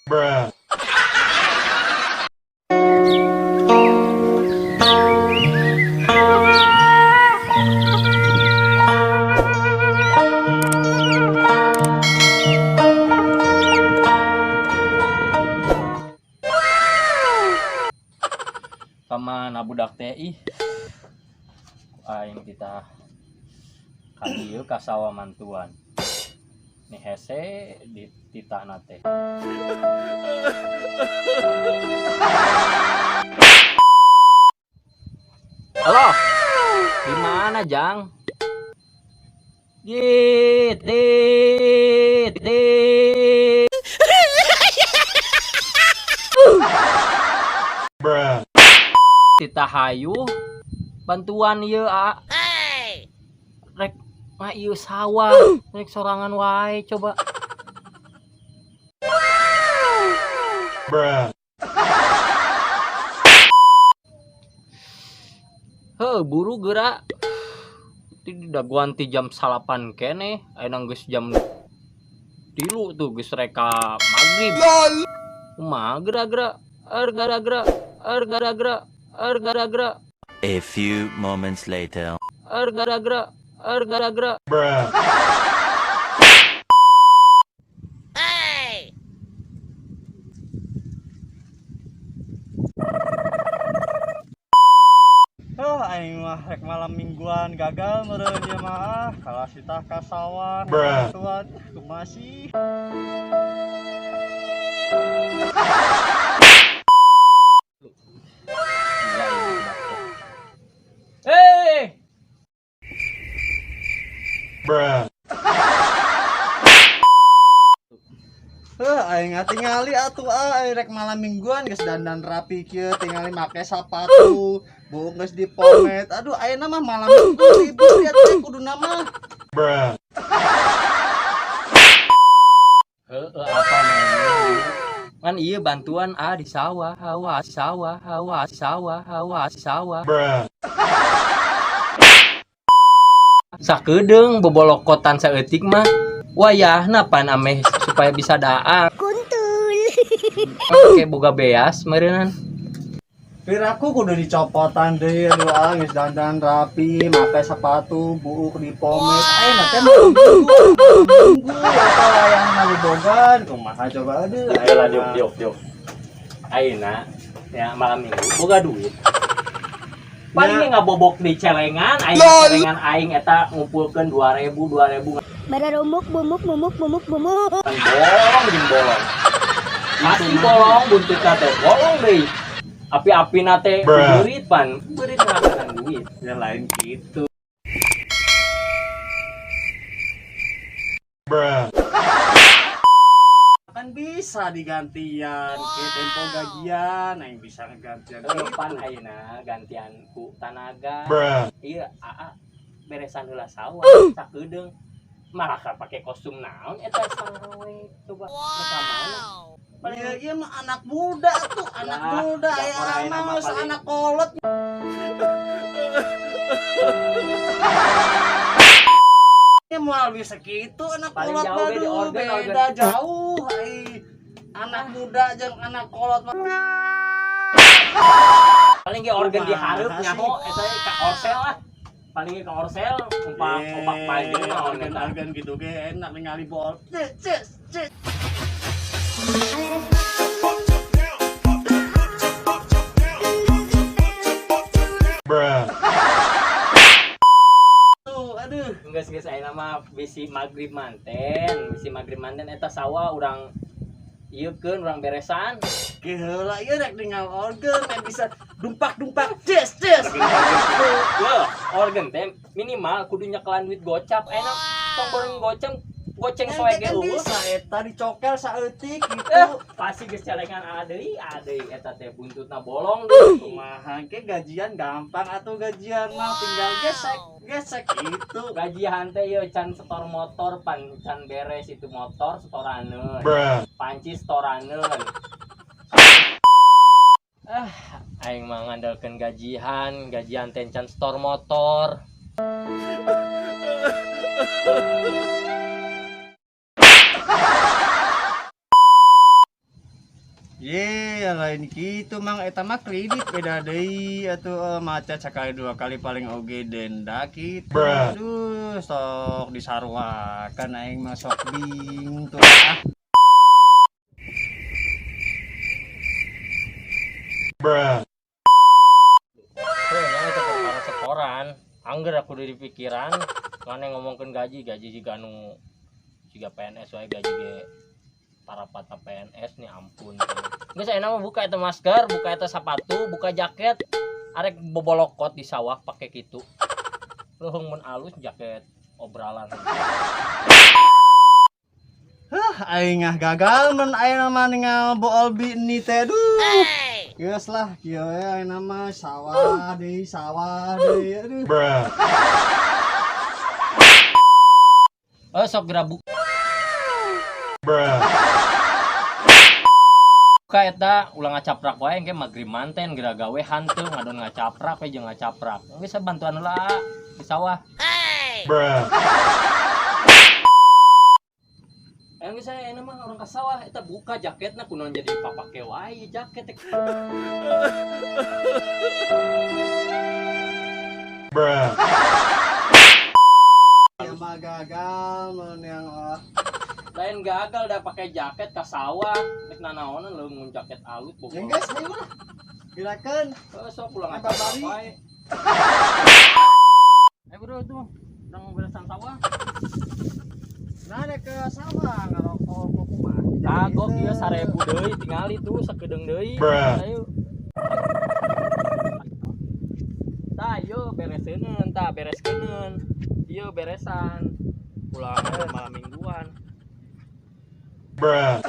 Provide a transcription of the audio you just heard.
Bruh. Kamana budak teh, ih? Aing kita ka dieu ka sawah mantuan. Nih hese di titahna teh. Halo. Di mana, Jang? Dit, dit, dit. Bruh. Titah hayu bantuan ieu, a. Rek mah ieu sawah, rek sorangan wae coba. Bruh. Heuh, buru geura. Ti dagoan ti jam 9 keneh, ayeuna geus jam 3 tuh, geus rek ka magrib. Kumaha geura-geura? Er gara-gara, er gara-gara, er gara-gara. A few moments later. Er gara-gara, er gara-gara. Bruh. Oh, aing mah rek malam mingguan gagal meureun ieu mah, ah. Kalah sitah ka sawah, Bruh. tuan, kumaha sih? Hei! Bruh. Heuh, aing tingali atuh, ah, aing rek malam mingguan geus dandan rapi kieu, tingali make sapatu, buuk geus dipomet. Aduh, ayeuna mah malam minggu libur ya teh kuduna mah. Bruh. Heeh, apa namanya? Kan iya bantuan ah di sawah, sawah, sawah, sawah, sawah, sawah, sawah. Bruh. Sakedeung bobolokotan saeutik mah. Wayahna pan ameh supaya bisa daang. Kuntul. Oke, boga beas meureunnan. Piraku kudu dicopotan deui, aduh, ah, geus dandan rapi, make sepatu, buuk dipomet. Ayeuna teh malam minggu, minggu eta wayahna bobogan, kumaha coba, aduh. Ayolah, diuk diuk diuk. Ayeuna ya malam minggu boga duit. Paling Ya. ngabobok di celengan, aing celengan aing eta ngumpulkeun 2000 2000. Bararumuk bumuk bumuk bumuk bumuk. Kan bolong jeung bolong. Pasti bolong buntutna teh, bolong deui. Api-apina teh Bruh. beurit pan, beurit ngakanan duit. Ya lain gitu. Bruh. Kan bisa digantian, ke tempo gajian, aing bisa ngegantian Heuh, pan gitu. ayeuna gantian ku tanaga. Bruh. Iya, aa beresan heula sawah sakedeung. Malah ka pake kostum naon eta sarawe coba rek ka mana? Paling Iya, iya mah anak muda tuh, anak Lah, muda da ya, koraena mah mah geus paling. Anak kolot. Ya moal bisa gitu anak Paling kolot jauh mah ge di duh, organ, organ. beda jauh ai. Anak muda jeung anak kolot mah. Paling ge organ di hareup Kumaha nyaho eta ka orsel lah. Paling ge ka orsel umpak opak panjang naon Organ eta. organ gitu ge enak ningali bol. Cek cek cek. Bruh. Tuh, aduh. Geus geus ayeuna mah bisi magrib manten, bisi magrib manten eta sawah urang ieukeun, urang beresan. Ge heula ieu rek ningal organ meh bisa dumpak-dumpak ces ces. Yeuh, organ teh minimal kudu nyekelan duit gocap. Ayeuna tong borong gocap, goceng soe ge Kan eueuh. bisa eta dicokel saeutik gitu. Eh, pasti geus celengan adeui, adeui eta teh buntutna bolong deui. Kumaha ke gajian gampang atau gajian mah tinggal gesek gesek gitu. Gajian teh ieu can setor motor pan can beres itu motor setoraneun. Bruh. Panci setoraneun. Ah, aing mah ngandalkeun gajian, gajian teh can setor motor. Ye, lain kitu Mang, eta mah kredit beda deui atuh, macet sakali dua kali paling oge denda kitu. Bruh. Aduh, sok disaruakan aing mah sok bing tuh ah. Bruh. Heuh, nya eta perkara setoran. Angger aku di pikiran, mana ngomongkeun gaji, gaji jiga nu jiga PNS wae gaji ge parapata PNS nih ampun. Geus ayeuna mah buka eta masker, buka eta sepatu, buka jaket, arek bobolokot di sawah pake kitu. Leuheung mun alus jaket obralan. Hah, aing ah gagal mun ayeuna mah ningal bool bi ni teh duh. Geus lah, kieu we ayeuna mah sawah deui aduh. Bruh. Eh sok geura buka Bruh. eta ulah ngacaprak wae engke magrib manten geura gawe hanteu ngadon ngacaprak we jeung ngacaprak. Geus bantuan heula di sawah. Bruh. Yang geus aya mah orang ka sawah eta buka jaketna kunaon jadi papake wae jaket teh. Bruh. Ya mah gagal mun yang ah. Lain gagal dah pakai jaket ka sawah rek nanaonan leuheung mun jaket alus Ya bogo. geus ayo lah. Gerakeun. Heuh sok ulah Apa ngacaprak bari? wae. Eh bro tuh urang beresan sawah. Nah, dek ke sawah ngarokok kumaha. Kagok ieu 1000 deui tingali tuh sakedeung deui. Bruh. Ayo. Tah ieu bereseuneun, tah bereskeunun. Ieu beresan. Pulang malam mingguan. Bruh.